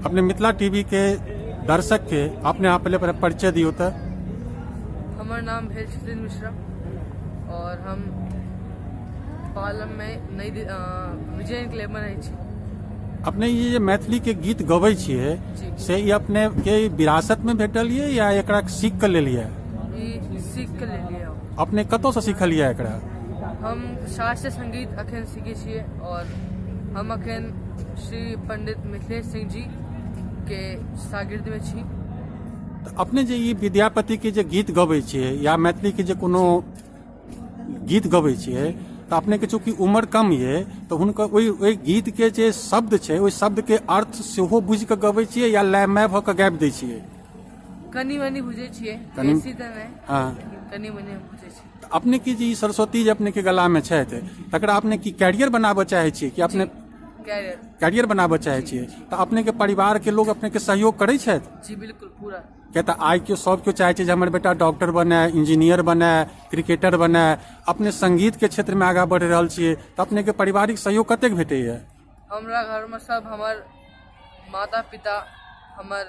अपने मिथिला टीवी के दर्शक के अपने आप पहले परिचय दियो तऽ। हमर नाम भेल क्षितिज मिश्रा और हम पालम में नई विजय एन्क्लेव में रहै छी। अपने ये जे मैथिली के गीत गबै छियै से ई अपने के विरासत में भेटल ये या एकरा सीख के लेलियै? ई सीख के लेलियै। अपने कतौ से सीखलियै एकरा? हम शास्त्रीय संगीत अखन सीखै छियै और हम अखन श्री पंडित मिथिलेश सिंह जी के शागिर्द में छी। तऽ अपने जे ई विद्यापति के जे गीत गबै छियै या मैथिली के जे कोनो गीत गबै छियै तऽ अपनेके चूँकि उम्र कम ये तऽ हुनकर ओहि ओहि गीतके जे शब्द छै ओहि शब्दके अर्थ सेहो बुझि कऽ गबै छियै या लयमय भऽ कऽ गाबि दै छियै? कनि मनि बुझै छियै, बेसी तऽ नहि, हँ, कनि मनि हम बुझै छियै। तऽ अपनेके जे ई सरस्वती जे अपनेके गलामे छथि तकरा अपने की कैरियर बनाबऽ चाहै छियै कि अपने कैरियर बनाबऽ चाहै छियै? तऽ अपनेके परिवारके लोग अपनेके सहयोग करै छथि? जी बिल्कुल, पूरा। किया तऽ आइ केओ सब केओ चाहै छै जे हमर बेटा डॉक्टर बने, इंजीनियर बने, क्रिकेटर बने। अपने संगीतके क्षेत्रमे आगाँ बढ़ि रहल छियै तऽ अपनेके पारिवारिक सहयोग कतेक भेटैए? हमरा घरमे सब हमर माता पिता, हमर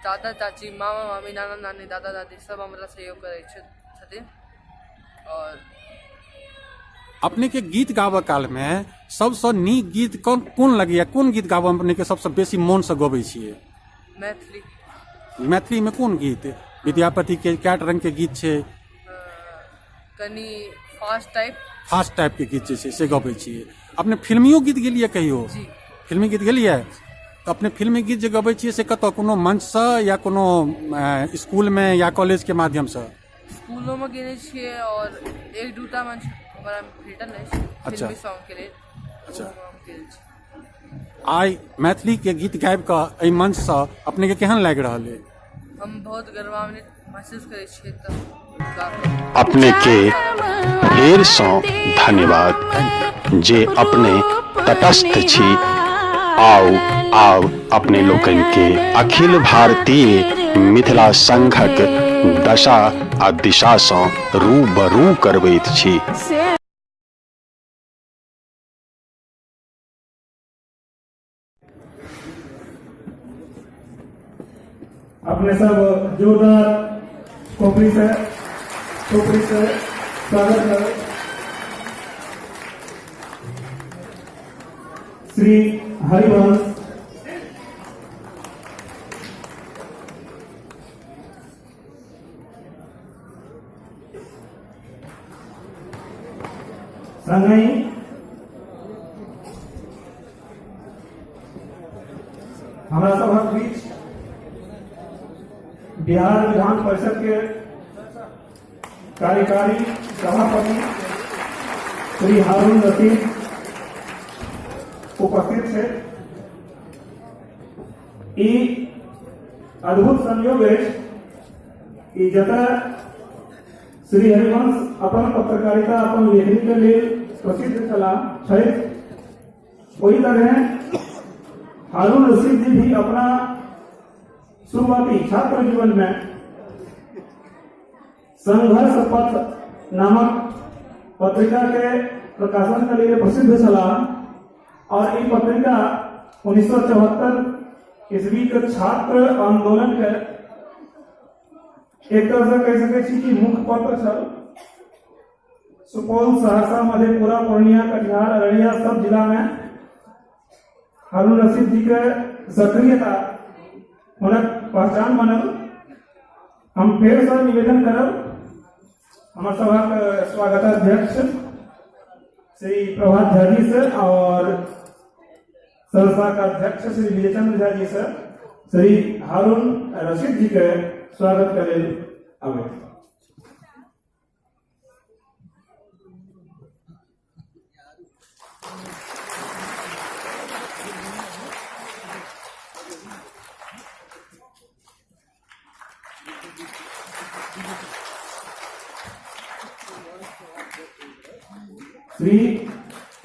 चाचा चाची, मामा मामी, नाना नानी, दादा दादी सब हमरा सहयोग करै छथिन। और अपनेके गीत गाबऽ कालमे सबसँ नीक गीत कोन कोन लगैए? कोन गीत गाबऽ अपनेके सबसँ बेसी मोनसँ गबै छियै? मैथिली। मैथिलीमे कोन गीत? विद्यापतिके कए रङ्गके गीत छै। कनि फास्ट टाइप। फास्ट टाइपके गीत जे छै से गबै छियै। अपने फिल्मियो गीत गेलियै कहियो? जी। फिल्मी गीत गेलियै? तऽ अपने फिल्मी गीत जे गबै छियै से कतऽ, कोनो मंचसँ या कोनो स्कूलमे या कॉलेजके माध्यमसँ? स्कूलोमे गेने छियै और एक दूटा मंच हमरा भेटल अछि फिल्मी सॉन्गके लेल। ओहोमे हम गेल छी। आइ मैथिलीके गीत गाबि कऽ एहि मंचसँ अपनेके केहन लागि रहल अइ? हम बहुत गर्वान्वित महसूस करै छियै तऽ अपने के फेरसँ धन्यवाद जे अपने तटस्थ छी। आउ आब अपने लोकनि के अखिल भारतीय मिथिला संघक दशा आ दिशा सँ रूबरू करबैत छी। अपने सब जोरदार कोपरी से स्वागत करो श्री हरिवंश। संगहि हमरा सभक बीच बिहार विधान परिषद के कार्यकारी सभापति श्री हारून रशीद उपस्थित छथि। ई अद्भुत संयोग अछि कि जतय श्री हरिवंश अपन पत्रकारिता, अपन लेखनी के लेल प्रसिद्ध छलाह छथि, वही तरह हारून रशीद जी भी अपना शुरुआती छात्र जीवन में संघर्ष पथ नामक पत्रिका के प्रकाशन के लिए प्रसिद्ध छलाह और ई पत्रिका 1974 ईस्वी के छात्र आंदोलन के एक तरह से कहि सकै छी कि मुख्य पत्र छल। सुपौल, सहरसा, मधेपुरा, पूर्णिया, कटिहार, अररिया सब जिला में हारून रशीद जी के सक्रियता हुनक पहचान बनल। हम फेर से निवेदन करब हमर सभक स्वागताध्यक्ष श्री प्रभात झा जी से और संस्था का अध्यक्ष श्री विजयचंद्र झा जी से श्री हारून रशीद जी के स्वागत करे आवे। श्री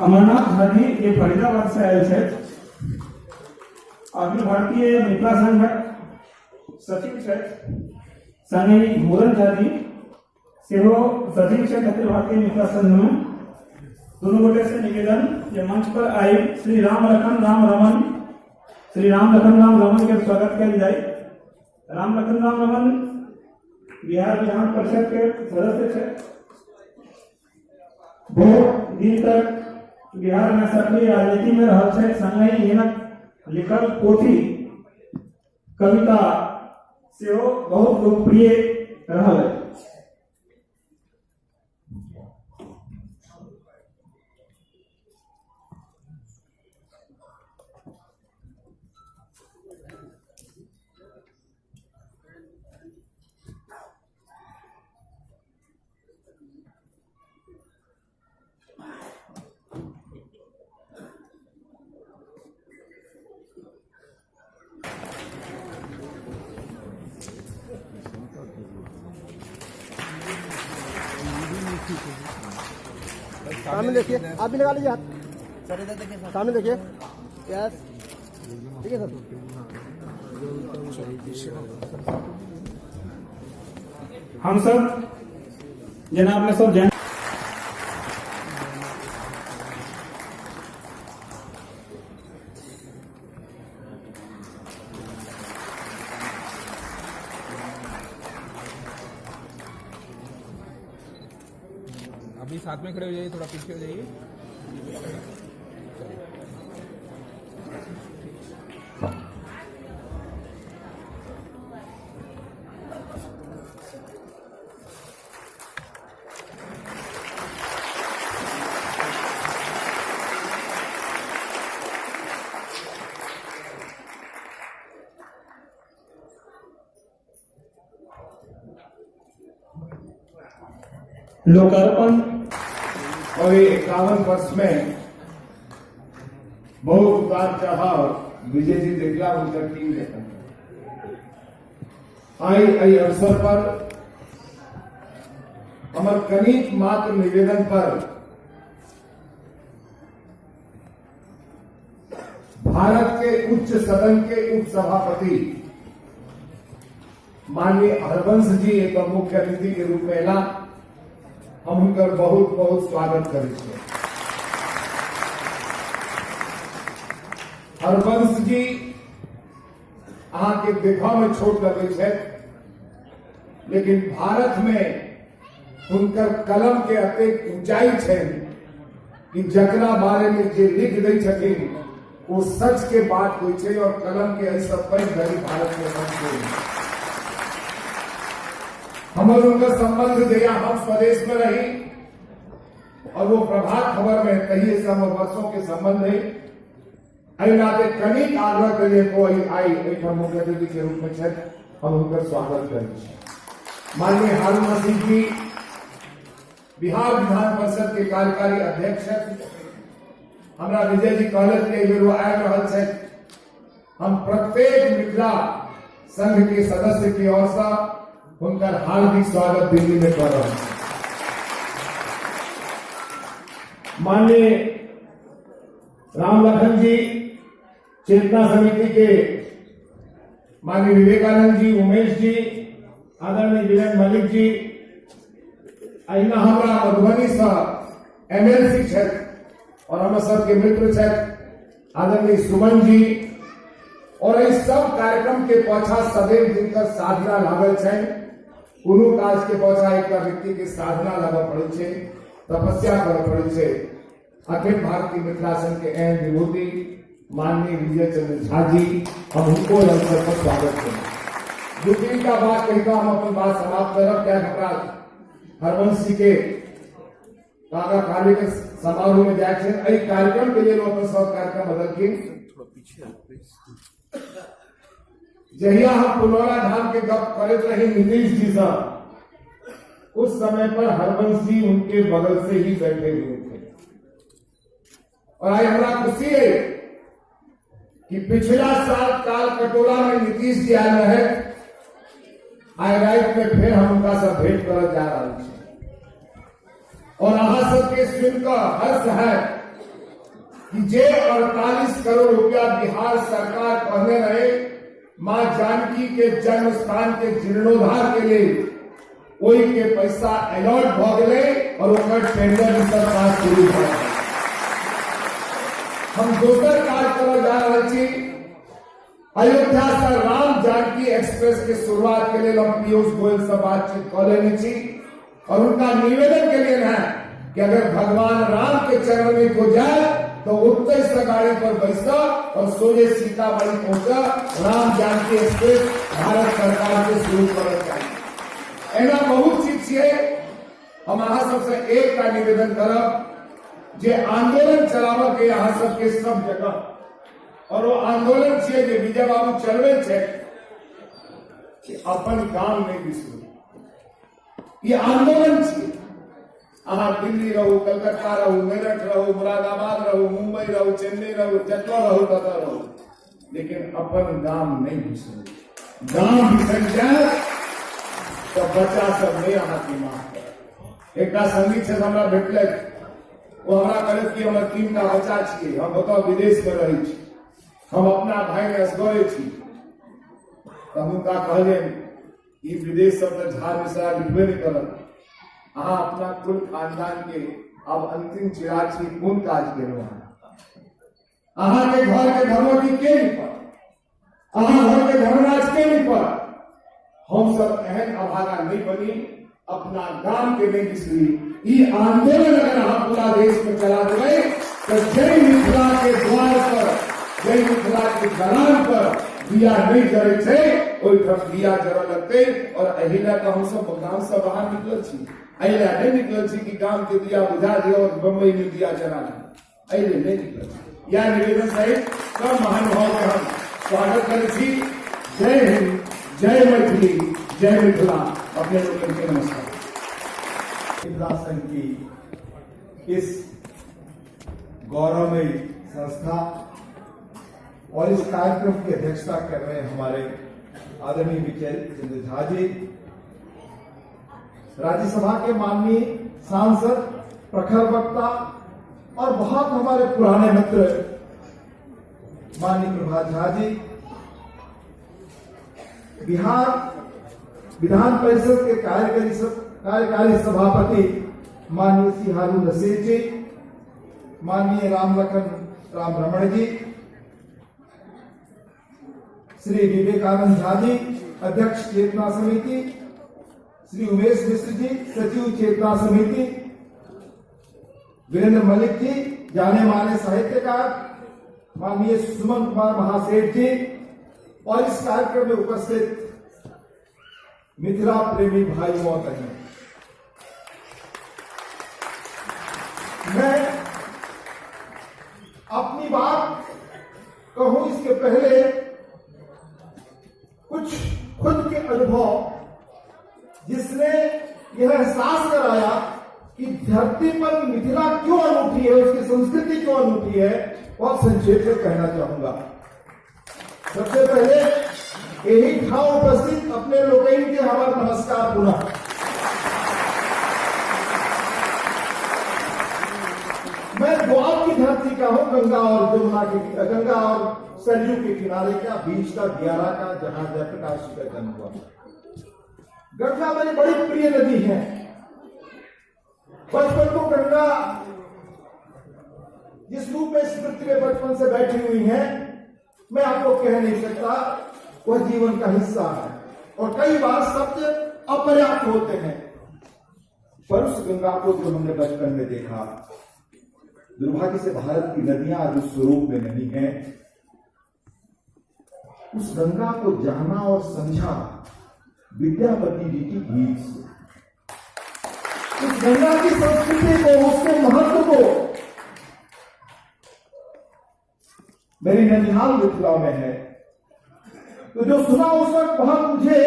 अमरनाथ झा जी ये फरीदाबाद से आयल छथि, अखिल भारतीय मिथिला संघक सचिव छथि। संगहि घूरन झा जी सेहो सचिव छथि अखिल भारतीय मिथिला संघ में। दुनू गोटे से निवेदन जे मंच पर आइ श्री राम लखन राम रमन, श्री राम लखन राम रमन के स्वागत कयल जाय। राम लखन राम रमन बिहार विधान परिषद के सदस्य छथि। बहुत दिन तक बिहार में सक्रिय राजनीति में रहल छथि। संगहि हिनक लिखल पोथी, कविता सेहो बहुत लोकप्रिय रहल अछि। सामने देखिए, आप भी लगा लीजिए हाथ। सर इधर देखिए, सामने देखिए। यस, ठीक है सर। हम सब जेना अपने सब जान अभी साथ में खड़े हो जाइए, थोड़ा पीछे हो जाइए। लोकार्पण और ये 51 वर्ष में बहुत उतार चढ़ाव विजय जी देखला, उनका टीम देखा। आई एहि अवसर पर हमर कनिक मात्र निवेदन पर भारत के उच्च सदन के उपसभापति माननीय हरवंश जी एक मुख्य अतिथि के रूप में एला, हम हुनकर बहुत बहुत स्वागत करै छियै। हरवंश जी अहाँके देखऽ में छोट लगै छथि, लेकिन भारत में हुनकर कलम के अतेक ऊंचाई छनि कि जकरा बारे में जे लिख दै छथिन वो सच के बात होइ छै और कलम के एहिसँ पैघ धरि भारत में सच कोइ नहि। हमर उनकर संबंध जहिया हम स्वदेश में रही और वो प्रभात खबर में तहिए से हमर वर्षों के संबंध है। एहि नाते कनिक आग्रह करियै, ओ आइ एहिठाम मुख्य अतिथि के रूप में छथि, हम हुनकर स्वागत करै छी। माननीय हारून रशीद जी बिहार विधान परिषद के कार्यकारी अध्यक्ष छथि। हमरा विजय जी कहलथि कि एहि बेर ओ आबि रहल छथि। हम प्रत्येक मिथिला संघ के सदस्य की ओर से हुनकर हार्दिक स्वागत दिल्ली में कर रहल छी। माननीय राम लखन जी, चेतना समिति के माननीय विवेकानंद जी, उमेश जी, आदरणीय विनय मलिक जी, अहिना हमरा मधुबनी से एमएलसी छथि और हमर सबके मित्र छथि आदरणीय सुमन जी। और एहि सब कार्यक्रम के पाछा सदैव जिनकर साधना लागल छनि, कोनो काज के पाछा एकटा व्यक्ति के साधना लागऽ पड़ै छै, तपस्या करऽ पड़ै छै। अखिल भारतीय मिथिला संघ के एहन विभूति माननीय विजय चंद्र झा जी, हम हुनको एहि अवसर पर स्वागत करै। दू तीन टा बात कहि कऽ हम अपन बात समाप्त करब, कियाकि हमरा हरवंश जी के काका काली के समारोह में जाए छै। एहि कार्यक्रम के लेल अपन सब कार्यक्रम बदलखिन। जहिया हम पुनौरा धाम के गप करैत रही नीतीश जी से, उस समय पर हरवंश जी उनके बगल से ही बैठे हुए थे। और आई हमरा खुशी है कि पिछला साल काल कटोला में नीतीश जी आए रहे, आइ रात में फिर हम उनका सब भेंट करऽ जा रहा छी। और अहाँ सबके सुनकर हर्ष है कि जे 48 करोड़ रुपया बिहार सरकार कहने रहे मां जानकी के जन्म स्थान के जीर्णोद्धार के लिए, ओहि के पैसा अलॉट भ गेलै और ओकर टेंडर ई सब काज शुरू भ गेलै। हम दोसर काज करऽ जा रहल छी। अयोध्या से राम जानकी एक्सप्रेस के शुरुआत के लिए हम पीयूष गोयल से बातचीत कऽ लेने छी और उनका निवेदन के लिए है कि अगर भगवान राम के चरण में को जाए तो उत्तर से गाड़ी पर बैसा और सोझे सीतामढ़ी पहुंचा, राम जानकी एक्सप्रेस भारत सरकार के शुरू करल चाहिए। एना बहुत चीज छियै। हम अहाँ सबसे एकटा निवेदन करब जे आंदोलन चलाबऽ के अहाँ सबके सब जगह, और वो आंदोलन छियै जे विजय बाबू चलबै छै कि अपन गाम नहि बिसरू। ई आंदोलन छियै। अहाँ दिल्ली रहू, कलकत्ता रहू, मेरठ रहू, मुरादाबाद रहू, मुंबई रहू, चेन्नई रहू, जतऽ रहू ततऽ रहू, लेकिन अपन गाम नहि बिसरू। गाम बिसरि जायत तऽ बच्चा सब नहि अहाँके माफ करत। एकटा संगी छथि हमरा भेटलथि, ओ हमरा कहलथि कि हमर 3टा बच्चा छियै, हम ओतऽ विदेशमे रहै छी, हम अपना भाईमे असगरे छी। तऽ हुनका कहलियनि ई विदेश सब तऽ झा मिश्रा लिखबे नहि करत, अहाँ अपना कुल खानदान के आब अंतिम चिराग छी, कोन काज केलहुँ अहाँ? अहाँके घर के भगवती के निपत, अहाँ घर के धर्मराज के निपत? हम सब एहन अभागा नहीं बनी, अपना गाम के नहीं बिसरी। ई आंदोलन अगर अहाँ पूरा देश में चला देबै तो जय मिथिला के द्वार पर, जय मिथिला के दलान पर दिया नहीं जरै छै, ओहिठाम दिया जरऽ लगतै। और एहि लए कऽ हमसब गाम से बाहर निकलल छी, एहि लए नहि निकलल छी कि गाम के दिया बुझा दियौ और बम्बई में दिया जरा दियौ, एहि लेल नहि निकलल छी। इएह निवेदन सहित सब महानुभाव के हम स्वागत करै छी। जय हिंद, जय मैथिली, जय मिथिला। अपने लोकनि के नमस्कार। मिथिला संघ की इस गौरवमयी संस्था और इस कार्यक्रम की अध्यक्षता कर रहे हैं हमारे आदरणीय विजय चंद्र झा जी, राज्यसभा के माननीय सांसद, प्रखर वक्ता और बहुत हमारे पुराने मित्र माननीय प्रभात झा जी, बिहार विधान परिषद के कार्यकारी सभापति माननीय श्री हारून रशीद जी, माननीय राम लखन राम रमण जी, श्री विवेकानंद झा जी अध्यक्ष चेतना समिति, श्री उमेश मिश्र जी सचिव चेतना समिति, वीरेंद्र मलिक जी जाने माने साहित्यकार, माननीय सुमन कुमार महासेठ जी और इस कार्यक्रम में उपस्थित मिथिला प्रेमी भाइयों और बहनों, मैं अपनी बात कहूं इसके पहले कुछ खुद के अनुभव जिसने यह एहसास कराया कि धरती पर मिथिला क्यों अनूठी है, उसकी संस्कृति क्यों अनूठी है, बहुत संक्षेप में कहना चाहूंगा। सबसे पहले यही ठाव उपस्थित अपने लोगों के हमारा नमस्कार पुनः। मैं द्वाब की धरती का हूं, गंगा और जमुना के, गंगा और सरयू के किनारे का, बीच का, दियारा का, जहां जयप्रकाश जी का जन्म हुआ। गंगा मेरी बड़ी प्रिय नदी है। बचपन को गंगा जिस रूप में स्मृति में बचपन से बैठी हुई है, मैं आपको कह नहीं सकता, वह जीवन का हिस्सा है और कई बार शब्द अपर्याप्त होते हैं। पर उस गंगा को जो हमने बचपन में देखा, दुर्भाग्य से भारत की नदियां आज उस स्वरूप में नहीं है। उस गंगा को जाना और समझा विद्यापति जी की गीत से। उस गंगा की संस्कृति को, उसके महत्व को मेरी ननिहाल मिथिला में है, तो जो सुना उस वक्त बहुत मुझे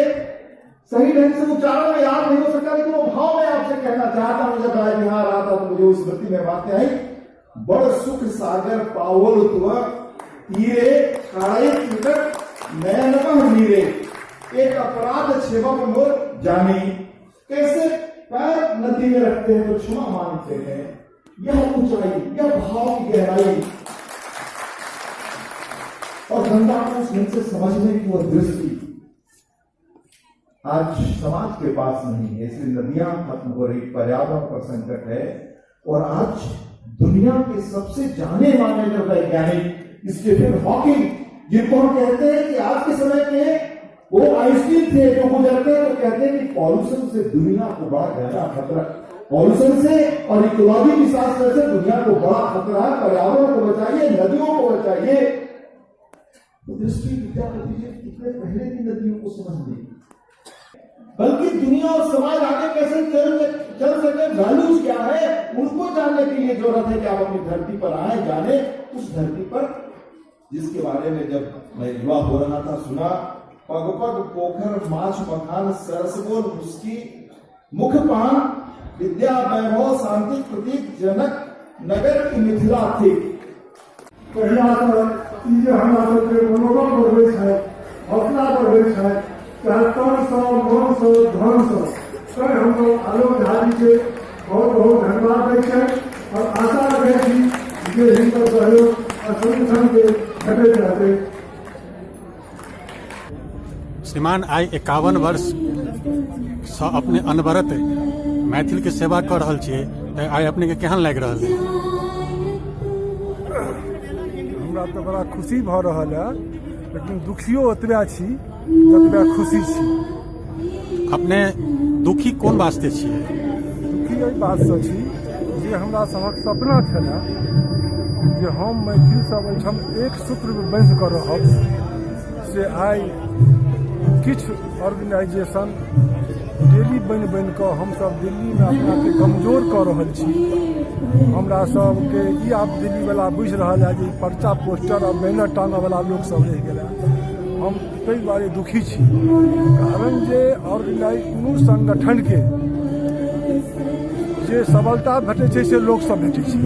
सही ढंग से उच्चारण में याद नहीं हो सका, लेकिन वो भाव मैं आपसे कहना चाहता हूं। जब मैं बिहार आता तो मुझे उस स्मृति में बातें आई। बड़ सुख सागर पावल तुव तीरे छाड़े निकट नयन नीरे, एक अपराध क्षमा मोर जानी। कैसे पैर नदी में रखते हैं तो क्षमा मांगते हैं। यह ऊंचाई, यह भाव की गहराई और गंगा को उस ढंग से समझने की वह दृष्टि आज समाज के पास नहीं है। इसलिए नदियां खत्म हो रही, पर्यावरण पर संकट है। और आज दुनिया के सबसे जाने माने जो वैज्ञानिक स्टीफन हॉकिंग, जिनको हम कहते हैं कि आज के समय के वो आइंस्टीन थे, जो गुजरते हैं तो कहते हैं कि पॉल्यूशन से दुनिया को बड़ा गहरा खतरा, पॉल्यूशन से और इकोलॉजी डिसास्टर से दुनिया को बड़ा खतरा है। पर्यावरण को बचाइए, नदियों को बचाइए। तो दृष्टि विद्यापति जी कितने पहले की नदियों को समझ ली, बल्कि दुनिया और समाज आगे कैसे चल चल सके, वैल्यूज क्या है, उनको जानने के लिए जरूरत है कि आप अपनी धरती पर आए, जाने उस धरती पर जिसके बारे में जब मैं युवा हो रहा था सुना, पग पग पोखर माछ मखान सरसगोल मुस्की मुख पान, विद्या वैभव शांति प्रतीक जनक नगर की मिथिला थी। पहिला तऽ ई जे हमरा सबके मनोबल बढ़बै छथि, हौसला बढ़बै छथि, चाहे तनसँ, मनसँ, धनसँ, तैँ हमसभ आलोक झा जीके बहुत बहुत धन्यवाद दै छियनि आओर आशा रखै छी जे हिनकर सहयोग आ संगठनके भेटैत रहतै। श्रीमान, आइ 51 वर्षसँ अपने अनवरत मैथिलके सेवा कऽ रहल छियै, तऽ आइ अपनेके केहन लागि रहल है? हमरा तऽ बड़ा खुशी भऽ रहल है, लेकिन दुखियो ओतबे छी जतबे खुशी छी। अपने दुखी कोन वास्ते छियै? दुखी एहि बातसँ छी जे हमरा सभक सपना छलए जे हम मैथिल सब एहिठाम एक सूत्रमे बान्हि कऽ रहब, से आइ किछु ऑर्गेनाइजेशन डेली बनि बनि कऽ हमसभ दिल्लीमे अपनाके कमजोर कऽ रहल छी। हमरा सबके ई आब दिल्लीवला बुझि रहल है जे ई पर्चा, पोस्टर आ बैनर टाँगऽवला लोकसभ रहि गेल। हम ताहि दुआरे दुखी छी, कारण जे ऑर्गेनाइज कोनो संगठनके जे सबलता भेटै छै से लोकसँ भेटै छै,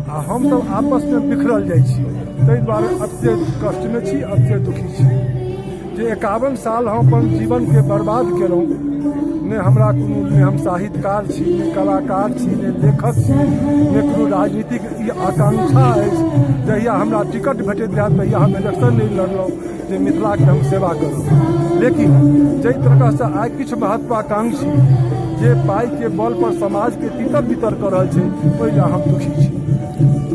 आ हमसभ आपसमे बिखरल जाइ छी। ताहि दुआरे अत्यधिक कष्टमे छी, अत्यधिक दुखी छी जे 51 साल हम अपन जीवनके बर्बाद केलहुँ। नहि हमरा कोनो, नहि हम साहित्यकार छी, नहि कलाकार छी, नहि लेखक छी, नहि कोनो राजनीतिक ई आकांक्षा अछि। जहिया हमरा टिकट भेटैत रहए तहिया हम इलेक्शन नहि लड़लहुँ जे मिथिलाके हम सेवा करब। लेकिन जाहि तरहसँ आइ किछु महत्वाकांक्षी जे पाइके बल पर समाजके तितर बितर कऽ रहल छै, ओहि लए हम दुखी छी।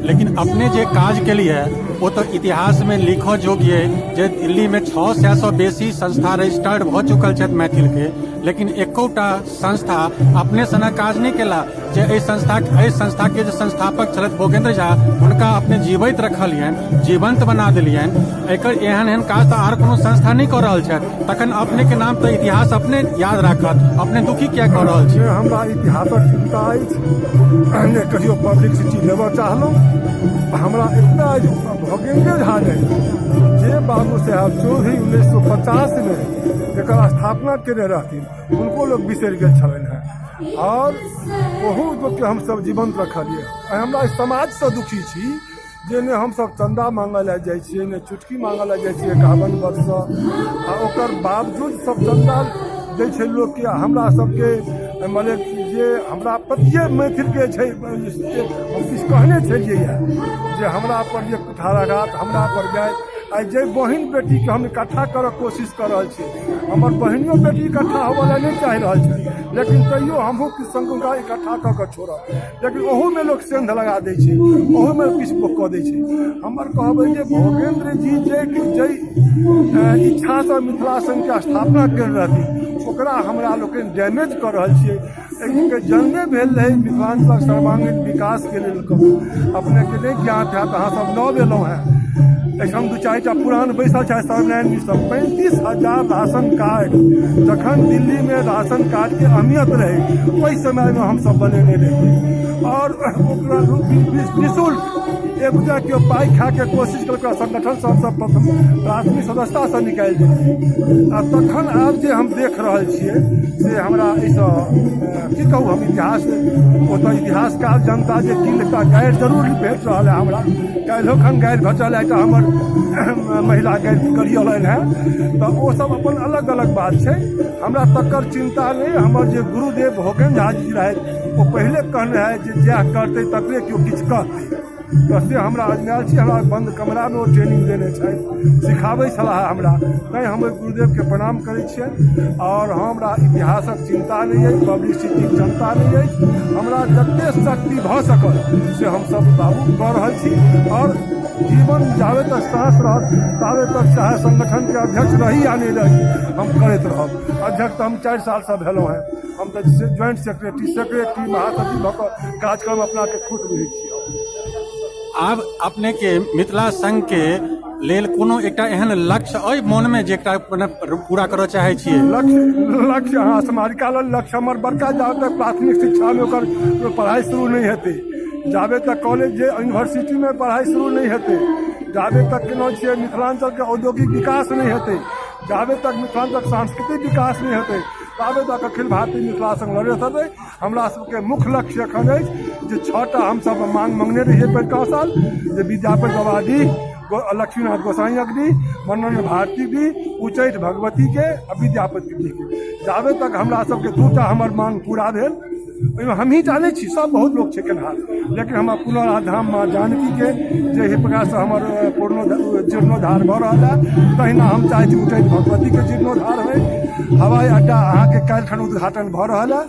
लेकिन अपने जे काज केलिए ओ तऽ इतिहासमे लिखऽ योग्य अइ जे दिल्लीमे 600सँ बेसी संस्था रजिस्टर्ड भऽ चुकल छथि मैथिलके, लेकिन एकोटा संस्था अपने सनक काज नहि केला जे एहि संस्थाके जे संस्थापक छलथि भोगेन्द्र झा, हुनका अपने जीवैत रखलियनि, जीवंत बना देलियनि। एकर एहन एहन काज तऽ आर कोनो संस्था नहि कऽ रहल छथि। तखन अपनेके नाम तऽ इतिहास अपने याद राखत। अपने दुखी किया कऽ रहल छी? नहि हमरा इतिहासक चिंता अछि, नहि कहियो पब्लिसिटी लेबऽ चाहलहुँ। हमरा एतना भोगेन्द्र झा नहि, जे बाबू साहेब चौधरी 1950मे एकर स्थापना केने रहथिन, हुनको लोक बिसरि गेल छलनि हेँ, आओर ओहू लोकके हमसभ जीवन्त रखलियै। आइ हमरा एहि समाजसँ दुखी छी जे नहि हमसभ चन्दा मांगऽ लए जाइ छियै, नहि चुटकी मांगऽ लए जाइ छियै 51 वर्षसँ, आ ओकर बावजूद सब चन्दा दै छै लोकके। हमरा सबके मने जे हमरा प्रतिए मैथिलके छै, हम किछु कहने छलियै जे हमरा पर जे कुठाराघात हमरा पर जाय। आइ जे बहिन बेटीके हम इकट्ठा करऽ कोशिश कऽ रहल छी, हमर बहिनियो बेटी इकट्ठा होबऽ लए नहि चाहि रहल छै, लेकिन तैयो हमहूँ किछु संग हुनका इकट्ठा कऽ कऽ छोड़ब, लेकिन ओहूमे लोक सेंध लगा दै छै, ओहूमे किछु कऽ दै छै। हमर कहब अइ जे भोगेन्द्र जी जे जाहि इच्छासँ मिथिला संघके स्थापना केने रहथिन, ओकरा हमरा लोकनि डैमेज कऽ रहल छियै। एहिके जन्मे भेल रहै मिथिलाञ्चलक सर्वांगीण विकासके लेल। कहू, अपनेके नहि ज्ञात हैत, अहाँ सब नव एलहुँ हेँ, एहिठाम दू चारिटा पुरान बैसल छथि सर्वनारायण मिश्र। 35,000 राशन कार्ड, जखन दिल्लीमे राशन कार्डके अहमियत रहै, ओहि समयमे हमसब बनेने रहियै, आओर ओकरा निःशुल्क एक गोटा केओ पाइ खाके कोशिश केलक, संगठनसँ हमसब प्रथम प्राथमिक सदस्यतासँ निकालि देलियै। आ तखन आब जे हम देख रहल छियै से हमरा एहिसँ की कहू, हम इतिहास ओतऽ इतिहासकार जनता जे की लिखता। गारि जरूर भेट रहल है हमरा, काल्हिओ खन गारि भेटल है, एकटा हमर महिला गारि गरियलनि हेँ। तऽ ओ सब अपन अलग अलग बात छै, हमरा तकर चिन्ता नहि। हमर जे गुरुदेव भोगेन्द्र झा जी रहथि, ओ पहिले कहने रहथि जे जएह करतै तकरे केओ किछु कहतै। तऽ से हमरा अजमायल छी, हमरा बन्द कमरामे ओ ट्रेनिंग देने छथि, सिखाबै छलाह हमरा, तैँ हम ओहि गुरुदेवके प्रणाम करै छियनि। आओर हमरा इतिहासक चिन्ता नहि अछि, पब्लिसिटीक चिन्ता नहि अछि। हमरा जतेक शक्ति भऽ सकल से हमसभ बाबू कऽ रहल छी, आओर जीवन जाबे तक साँस रहत ताबे तक, चाहे संगठनके अध्यक्ष रही या नहि रही, हम करैत रहब। अध्यक्ष तऽ हम 4 सालसँ भेलहुँ हेँ, हम तऽ ज्वाइंट सेक्रेटरी, सेक्रेटरी, महासचिव भऽ कऽ कार्यक्रम अपनाके खुश बुझै छी। आब अपने के मिथिला संघ के लेल कोनो एकटा एहन लक्ष्य अइ मोनमे जे एकटा मने पूरा करऽ चाहै छियै? लक्ष्य अहाँ स्मारिका लेल लक्ष्य हमर बड़का, जाबे तक प्राथमिक शिक्षामे ओकर पढ़ाइ शुरू नहि हेतै, जाबे तक कॉलेज जे यूनिवर्सिटीमे पढ़ाइ शुरू नहि हेतै, जाबे तक केना छियै मिथिलाञ्चलके औद्योगिक विकास नहि हेतै, जाबे तक मिथिलाञ्चलक सांस्कृतिक विकास नहि हेतै, ताबे तक अखिल भारतीय मिथिला संघ लड़ैत रहतै। हमरा सबके मुख्य लक्ष्य एखन अछि जे 6टा हमसब मांग मंगने रहियै पहिलका साल, जे विद्यापति बाबा डीह, लक्ष्मीनाथ गोसाइँक डीह, मनन भारती डीह, उच्चैठ भगवतीके आ विद्यापति डीहके। जाबे तक हमरा सबके 2टा हमर मांग पूरा भेल, ओहिमे हमही टा नहि छी, सब बहुत लोक छै केनहार, लेकिन हमरा पुनराधाम माँ जानकीके जाहि प्रकारसँ हमर पूर्ण जीर्णोद्धार भऽ रहल है, तहिना हम चाहै छी उच्चैठ भगवतीके जीर्णोद्धार होइ। हवाई अड्डा अहाँके काल्हिखन उद्घाटन भऽ रहल है,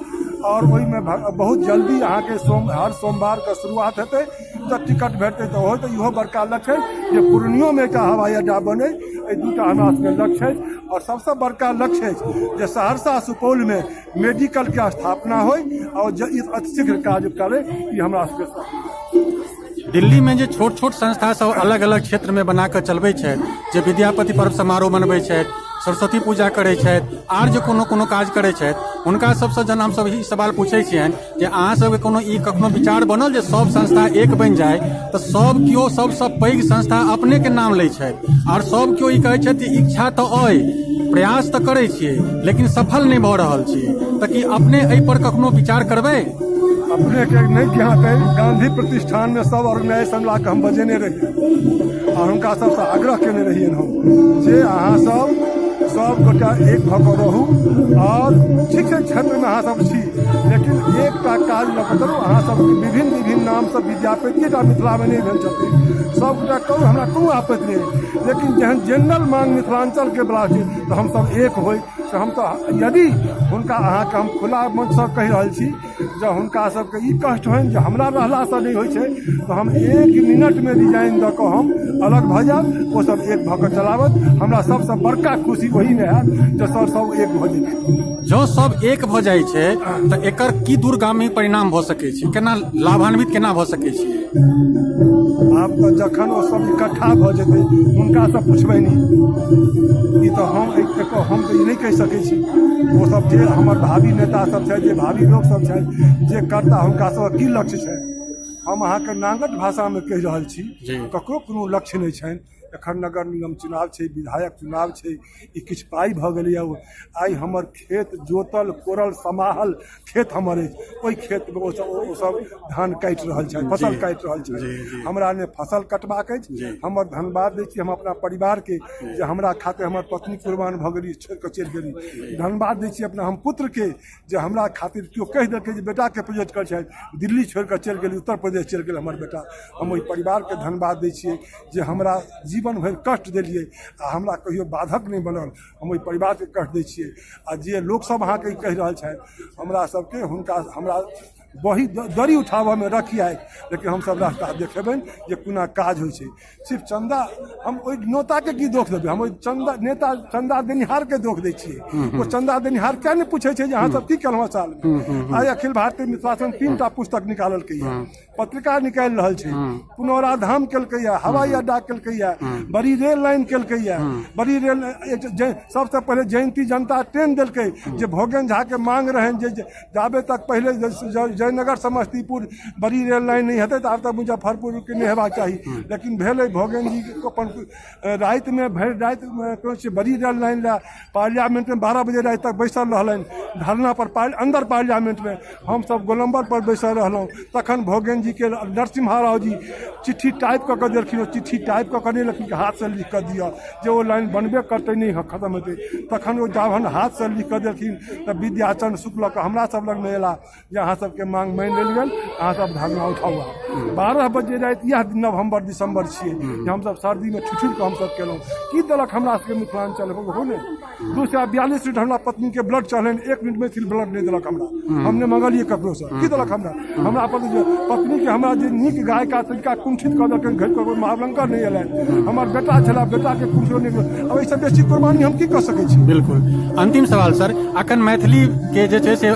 आओर ओहिमे बहुत जल्दी अहाँके सोम हर सोमवारके शुरुआत हेतै, तऽ टिकट भेटतै तऽ ओहो तऽ इहो बड़का लक्ष्य अछि जे पूर्णियोमे एकटा हवाई अड्डा बनै। एहि 2टा हमरा सबके लक्ष्य अछि, आओर सबसँ बड़का लक्ष्य अछि जे सहरसा सुपौलमे मेडिकलके स्थापना होइ आओर अतिशीघ्र काज करै, ई हमरा सबके। दिल्लीमे जे छोट छोट संस्था सब अलग अलग क्षेत्रमे बना कऽ चलबै छथि, जे विद्यापति पर्व समारोह मनबै छथि, सरस्वती पूजा करै छथि, आर जे कोनो कोनो काज करै छथि, हुनका सबसँ जहन हमसब ई सवाल पूछै छियनि जे अहाँ सबके कोनो ई कखनो विचार बनल जे सब संस्था एक बनि जाय, तऽ सब केओ सबसँ पैघ संस्था अपनेके नाम लै छथि, आर सब केओ ई कहै छथि इच्छा तऽ अइ, प्रयास तऽ करै छियै, लेकिन सफल नहि भऽ रहल छी। तऽ की अपने एहिपर कखनो विचार करबै? अपनेके नहि ज्ञात अइ, गांधी प्रतिष्ठानमे सब ऑर्गेनाइजेशन ला कऽ हम बजेने रहियै, आओर हुनका सबसँ आग्रह केने रहियनि हम जे अहाँ सब सब गोटा एक भऽ कऽ रहू, आओर ठीक छै क्षेत्रमे अहाँ सब छी, लेकिन एकटा काज लऽ कऽ चलू। अहाँ सब विभिन्न विभिन्न नामसँ विद्यापतिएटा मिथिलामे नहि भेल छथिन, सब गोटा करू, हमरा कोनो आपत्ति नहि, लेकिन जहन जनरल मांग मिथिलाञ्चलके बला छै तऽ हमसब एक होइ। से हम तऽ यदि हुनका अहाँके हम खुला मंचसँ कहि रहल छी, जँ हुनका सबके ई कष्ट होइन जे हमरा रहलासँ नहि होइ छै, तऽ हम 1 मिनटमे रिजाइन दऽ कऽ हम अलग भऽ जायब, ओ सब एक भऽ कऽ चलाबत। हमरा सबसँ बड़का खुशी ओहीमे हैत जे सर सब एक भऽ जेतै। जँ सब एक भऽ जाइ छै तऽ एकर की दूरगामी परिणाम भऽ सकै छै, केना लाभान्वित केना भऽ सकै छै? आब तऽ जखन ओ सब इकट्ठा भऽ जेतै हुनकासँ पुछबै नहि, ई तऽ हम हम तऽ ई नहि कहि सकै छी। ओ सब जे हमर भावी नेता सब छथि, जे भावी लोक सब छथि, जे करता, हुनका सबके की लक्ष्य छै, हम अहाँके नांगट भाषामे कहि रहल छी। जी। ककरो कोनो लक्ष्य नहि छनि। एखन नगर निगम चुनाव छै, विधायक चुनाव छै, ई किछु पाइ भऽ गेलैए। आइ हमर खेत जोतल कोरल समाहल खेत हमर अछि, ओहि खेतमे ओसभ ओसभ धान काटि रहल छथि, फसल काटि रहल छथि। हमरा नहि फसल कटबाक अछि। हमर धन्यवाद दै छी हम अपना परिवारके जे हमरा खातिर हमर पत्नी कुर्बान भऽ गेली, छोड़ि कऽ चलि गेली। धन्यवाद दै छी अपना हम पुत्रके जे हमरा खातिर केओ कहि देलकै जे बेटाके प्रोजेक्ट करै छथि, दिल्ली छोड़ि कऽ चलि गेली, उत्तर प्रदेश चलि गेल हमर बेटा। हम ओहि परिवारके धन्यवाद दै छियै जे हमरा जीवन भरि कष्ट देलियै आ हमरा कहियो बाधक नहि बनल। हम ओहि परिवारके कष्ट दै छियै आ जे लोकसभ अहाँके ई कहि रहल छथि हमरा सबके, हुनका हमरा बही दरी उठाबऽमे रखी आइ, लेकिन हमसभ रास्ता देखेबनि जे कोना काज होइ छै। सिर्फ चन्दा, हम ओहि नेताके की दोख देबै? हम ओहि चन्दा नेता चन्दा देनिहारके दोख दै छियै। ओ चन्दा देनिहार किया नहि पूछै छै जे अहाँ सब की केलहुँ सालमे? आइ अखिल भारतीय मिथिला संघ 3टा पुस्तक निकाललकैए, पत्रिका निकालि रहल छै, पुनौरा धाम केलकैए, हवाई अड्डा केलकैए, बड़ी रेल लाइन केलकैए, बड़ी रेल सबसँ पहिले जयंती जनता ट्रेन देलकै जे भोगेन झाके मांग रहनि जे जाबे तक पहिले जयनगर समस्तीपुर बड़ी रेल लाइन नहि हेतै ताबे तक मुजफ्फरपुरके नहि हेबाक चाही, लेकिन भेलै। भोगेन जी अपन रातिमे भरि राति कहै छै बड़ी रेल लाइन लए पार्लियामेंटमे 12 बजे राति तक बैसल रहलनि धरना पर अन्दर पार्लियामेंटमे, हमसभ गोलम्बर पर बैसल रहलहुँ। तखन भोगेन जीके नरसिम्हा राव जी चिट्ठी टाइप कऽ कऽ देलखिन। ओ चिट्ठी टाइप कऽ कऽ नहि लेलखिन, हाथसँ लिख कऽ दिअ जे ओ लाइन बनबे करतै, नहि खतम हेतै। तखन ओ जहन हाथसँ लिख कऽ देलखिन तऽ विद्याचंद शुक्ल लऽ कऽ हमरा सब लगमे अयला जे अहाँ सबके मांग मानि लेल गेल, अहाँ सब धरना उठाउ। 12 बजे राति, इएह नवम्बर दिसंबर छियै जे हमसब सर्दीमे ठिठुर कऽ हमसब केलहुँ। की देलक हमरा सबके मिथिलाञ्चल? हो ने 242 यूनिट हमरा पत्नीके ब्लड चढ़लनि, 1 मिनट मैथिल ब्लड नहि देलक हमरा। हम नहि मंगलियै ककरोसँ। की देलक हमरा? हमरा अपन जे पत्नीके हमरा जे नीक गायिका तनिका कुंठित कऽ देलकनि, घरि कऽ महालंकर नहि अयलनि। हमर बेटा छलै, बेटाके कुंठित नहि। अब एहिसँ बेसी कुर्बानी हम की कऽ सकै छी? बिल्कुल। अंतिम सवाल सर, अखन मैथिली के जे छै से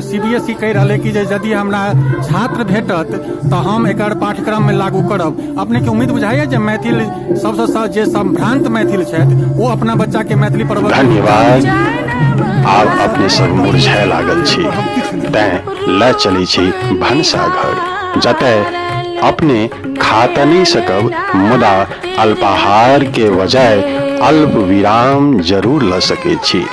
सीबीएसई कहि रहल है कि जे यदि हमरा छात्र भेटत तऽ हम एकर पाठ्यक्रम में लागू करब। अपने के उम्मीद बुझाइए जे मैथिल सबसँ जे संभ्रांत मैथिल छथि ओ अपना बच्चा के मैथिली पढ़बऽ? धन्यवाद। आब अपने सब मुरझाय लागल छी, तैं लऽ चलै छी भनसाघर, जतय अपने खा तऽ नहि सकब मुदा अल्पाहार के बजाय अल्प विराम जरूर लऽ सकैत छी।